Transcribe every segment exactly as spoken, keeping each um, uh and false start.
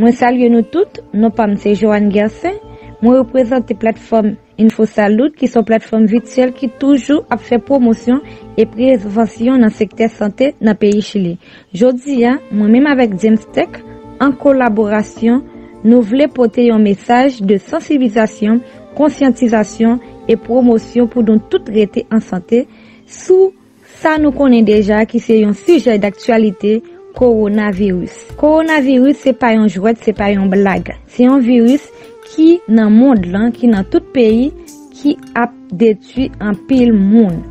Mwen salye nou tout, non pa m se Joanne Gercin, mwen reprezante platfòm InfoSalut ki se yon platfòm vityèl ki toujou ap fè pwomosyon e prevansyon nan sektè sante nan peyi Chili. Jodi a, mwen menm avèk James Tech, an kolaborasyon, nou vle pote yon mesaj de sansibilizasyon, konsyantizasyon e pwomosyon pou nou tout rete an sante sou sa nou konnen deja ki se yon sijè daktyalite, kowonaviris. Kowonaviris se pa yon jwèt, se pa yon blag. Se yon viris ki nan mond lan, ki nan tout peyi, ki ap detwi anpil moun.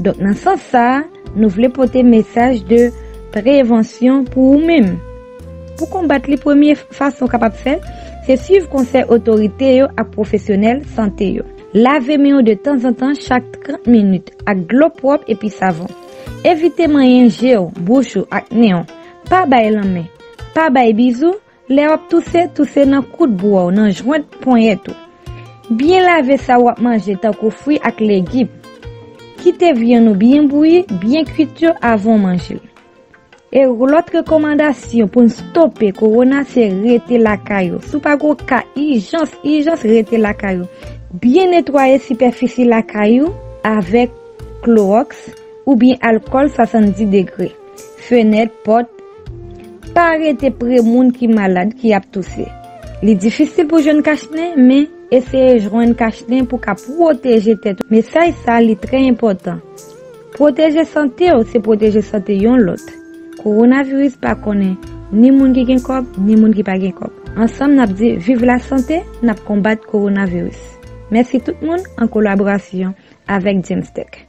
Donk nan sans sa a, nou vle pote mesaj de prevansyon pou ou menm. Pou konbat li, premye fason w kapab fè, se swiv konsèy otorite yo ak pwofesyonèl sante yo. Lave men w de tanzantan, chak trant minit, ak dlo pwòp epi savon. Evite manyen je w, bouch ou ak nen w. Pa bay lanmen. Pa bay bizou. Lè w ap touse, touse nan koud bra w, nan jwent ponyèt ou. Byen lave sa w ap manje, tankou fwi ak legim. Kite vyann ou byen bouyi, byen kwit yo avan w manje l. E lòt rekòmandasyon pou n stope kowona se rete lakay ou. Si w pa gen yon ka ijans, ijans, rete lakay ou. Byen netwaye sipèfisi lakay ou avèk klowòks oubyen alkòl swasanndis degre. Fenèt, pòt. Pa rete pre moun ki malad, ki ap touse. Li difisil pou jwenn kachnen, men eseye jwenn kachnen pou ka pwoteje tèt ou. Mesaj sa, li trè enpòtan. Pwoteje sante w, se pwoteje sante yon lòt. Kowonaviris pa konnen ni moun ki gen kòb, ni moun ki pa gen kòb. Ansanm, n ap di, viv lasante, n ap konbat kowonaviris. Mèsi tout moun an kolaborasyon avèk James Tech.